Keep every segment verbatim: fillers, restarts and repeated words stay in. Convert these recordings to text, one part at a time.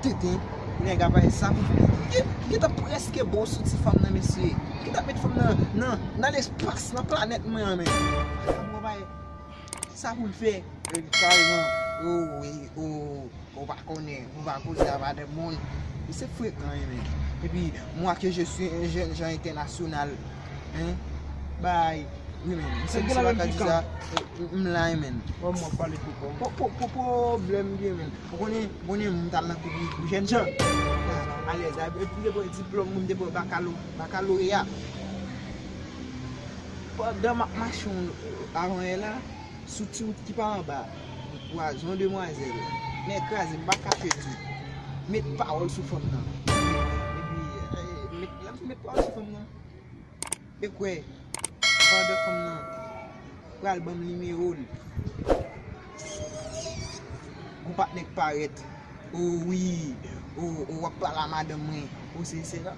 tenten. Nèg ap bay sa pou fè. Gen, gen tan prèske bon sou ti fanm nan, mesye. Gen tan met fanm nan, nan, nan lespas, nan planèt mwen an, men. Sa pou bay, sa pou l fè, e, kareman, o, wi, o, ou pa konnen, ou pa koze a madanm moun. Misye frekan, wi, men. Epi, moi que je suis un jeune gens international, hein, bay, wi, men. Misye, misye pa ka di sa, m, m la, wi, men. Wè, m ap pale pou kò m. Po, po, po, pwoblèm gen, men. Ou konnen, ou konnen m t al nan kou pou, pou jèn jan. Alèz, epi m te pran diplòm mwen, m te pran bakalo-, bakaloreya. Pandan m ap mache yon, avan yè la, sou ti wout ki pa anba, m kwaze yon demwazèl. Men kraze, m pa kache di. Met pawòl sou fanm nan. Epi, eh, met, lè m met pawòl sou fanm nan. E kwè, pandan fanm nan pral ban m nimewo l, gon patnè k parèt. O wi, o, o, w ap pale a madanm mwen. O se, se la.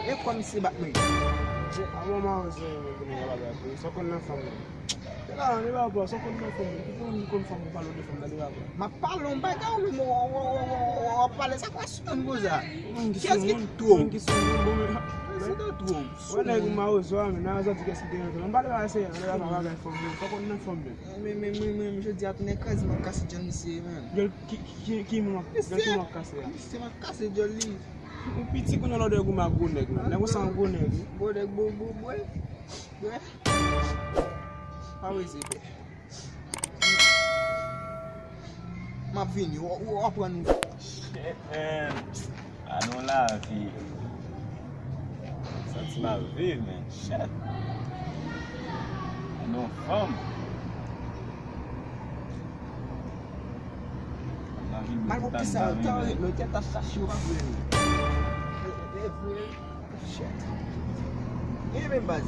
E kòm se bat mwen. A bon, mawozo, mwen konnen w ap pale pou sa w konn nan fanm nan. Se la, li pa bon, sa w konn nan fanm nan. Ki fanm ki konn fanm ou pale de fanm nan, li pa bon. M ap pale yon bagay, ou menm w ap pale sa kwa sou moun konsa. Kiyès ki twou? Mwen ki sou moun, bon, men. Mwen se de twou. Wè nèg ou mawozo a, men nan zòt di kiyès ki te rantre. Mwen pale pa se, nan bagay fanm nan. Sa w konn nan fanm nan. Men, men, men, men, jodi a, tou nèg kraze, m ap kase djòl misye, men. Djòl ki, ki, ki, ki moun w ap, djòl ki moun w ap kase a? Misye, m ap kase djòl li. Ou piti kounye a lòdè goumen ak gwo nèg la. Nèg ou se yon gwo nèg, wi. Gwo nèg, bo, bo, bwè. Bwè. Pa wè se bè. M ap vini, w, w, w ap pran nou. Shit, man. A non lavi. Santi m ap viv, man. Shit. A non fanm. Mal pou kisa, tan lè tèt ap chache, w ap vini. E, e, e vre. Shit. E menm baz.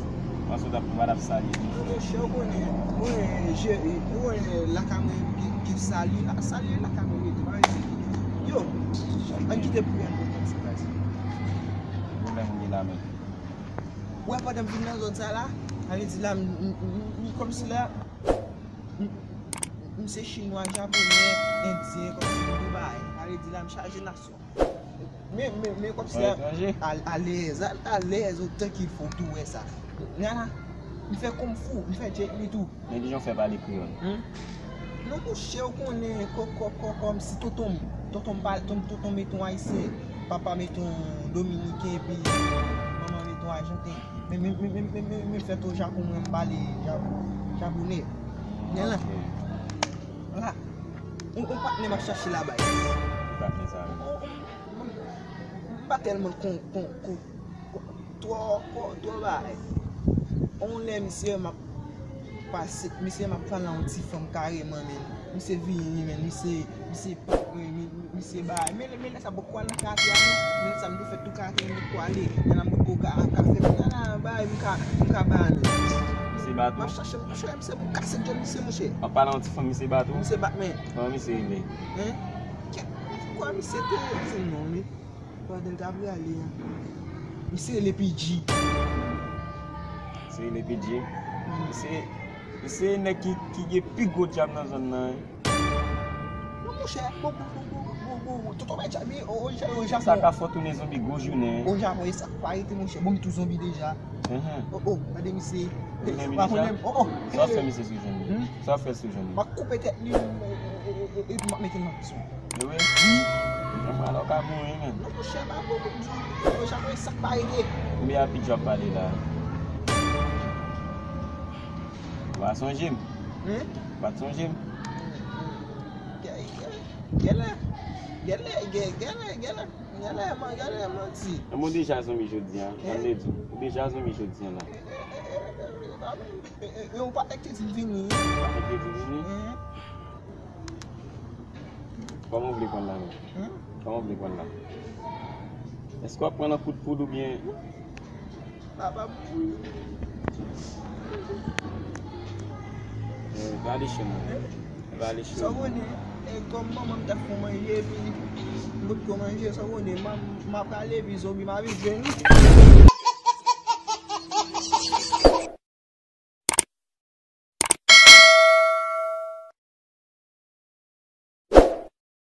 Panse w t ap, w t ap salye. Monchè, ou konnen, ou konnen, je, ou konnen lakay mwen gen, gen salye, la, salye lakay mwen rete, pa rete. Yo, ann kite pou ann kontan ti baz. Pwoblèm ou gen la, men. Ou wè pandan m vin nan zòn sa la, sa vle di la, m, m, m, m, m, kòmsi la, m, m, m se chinwa, japonè, endyen, kòmsi m Dubai. Sa vle di la, m chaje nasyon. Men, men, men kòmsi a, a, alèz, a, alèz otan ki fò w tou wè sa. Nana, m fè kung fu, m fè Jet Li tou. Men kijan w fè pale kreyòl? Hmm? Non, monchè, ou konnen, kò, kò, kò, kòmsi tonton m, tonton m pa, ton, tonton m met yon ayisyen, papa m met yon dominiken, epi manman m met yon ajanten. Men, men, men fèt o Japon, mwen m pale ja-, japonè. Gen la. Ok. La. On, on patnè m ap chache la, bay. Ki patnè sa menm? On, on, M pa tèlman kon, kon, kon, kon, twò, twò, twò bagay. On lè misye m ap pase, misye m ap pale a yon ti fanm kareman, men. Misye vini, men. Misye, misye pa, mi-, mi-, misye bagay. Men, men lè sa poko al nan karaktè a, non. Men lè sa m te fè tou karaktè m poko ale. Nana m poko ka, ka fè, nana, bagay, m ka, m ka bagay, men. Misye bat ou? M ap chache, m ap chache misye pou kase djòl misye, monchè. W ap pale a yon ti fanm, misye bat ou? Misye bat, men. Kòman misye rele? Hein? Kèt, kwa misye te, se non li. Pandan l t ap rale a. Misye rele P G. Misye rele P G. Misye, misye nèg ki, ki gen pi gwo djab nan zòn nan, wi. Non, monchè, bon, bon, tonton bay djab, wi, o, o, o, Japon. Sa ka fè w tounen zonbi gwo jounen. O Japon, e sa k pa rete, monchè. Bon, m tou zonbi deja. Mhm. O, o, gade misye. Ou renmen deja? O, o. Sa w fè misye sou jwenn li? Hmm? Sa w fè sou jwenn li? M ap koupe tèt li, e, e, e, e, epi m ap mete l nan prizon. E vre? Wi. Mwen, alò w ka mouri, men. Non, monchè, pa bon pou di. Yo, Japon, e sa k pa rete. Konbyen a P G w ap pale la? Ou pa sonje m? Hmm? Ou pa t sonje m? Gèlè, gèlè, gèlè, gèlè, gèlè, gèlè, man-, gèlè manti. Ou deja zonbi jodi a, hein? Mande di, ou deja zonbi jodi a la. E, e, e, e, ou pa t te di l vini. Ou pa t te di l vini? Hmm. Kòman w vle pran l la menm? Hmm? Kòman w vle pran l la? Èske w ap pran nan kout poud oubyen? Papa m mouri. Eh, vale chen nan. Vale chen. Sa w konnen, e kòm manman m t ap fè manje, epi m potko manje, sa w konnen, m, m ap prale, epi zonbi m ap vin jwenn li.